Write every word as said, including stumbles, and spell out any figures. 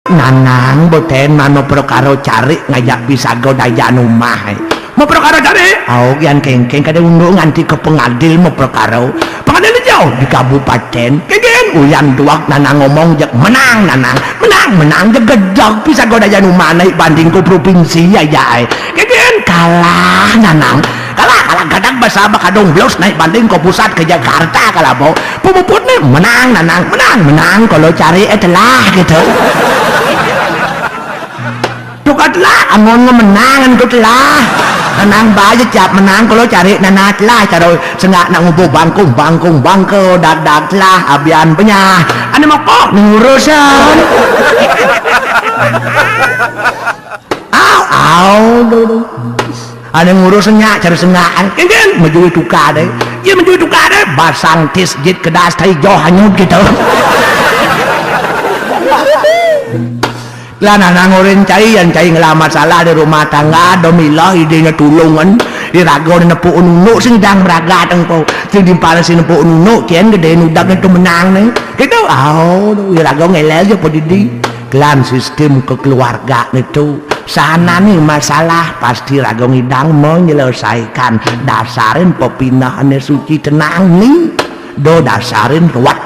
Nanang, boten mano perkara carik ngajak pisaga dayan umah. Mau perkara carik? Au, yan kengkeng kada unduk nganti ke pengadil mau perkara. Pengadil jauh di kabupaten. Kengkeng, uyan duak Nanang ngomong jek menang Nanang. Menang, menang jek gedeg pisaga dayan umah naik banding ke provinsi aja ai. Kengkeng kalah Nanang. Kalah, kalah gadag basa bakadung blus naik banding ke pusat ke Jakarta kalah bo. Pemuput ni menang Nanang, menang, menang kalau carik eh telah gitu. Tukat lah, amun ngemenangan tu telah. Nanang baja cap menang kalau carik Nanang telah cara sengak nak ngubuh bangkung, bangkung, bangko, dadak telah, abian penyah. Ane mokok ni ngurusan. Au, au, duh, duh. Ane ngurus senyak, cara sengakan. Kengkeng, mejui tukar deh. Iya mejui tukar deh. Basang tis jit kedas tai joh hanyut gitu. Lah Nanang orang cai, yang cai ngelamar salah di rumah tangga, ada milah idenya tulungan. Iraga ni nepuk nunuk sing dang meragat engko. Sing dimpal sing nepuk nunuk, kien gede nudak tu menang ni. Gitu, au, iraga ngelel je podidi. Kelan sistem kekeluarga nitu. Sana ni masalah pasti raga ngidang menyelesaikan. Dasarin pepinahane suci tenang ni. Do dasarin ruwet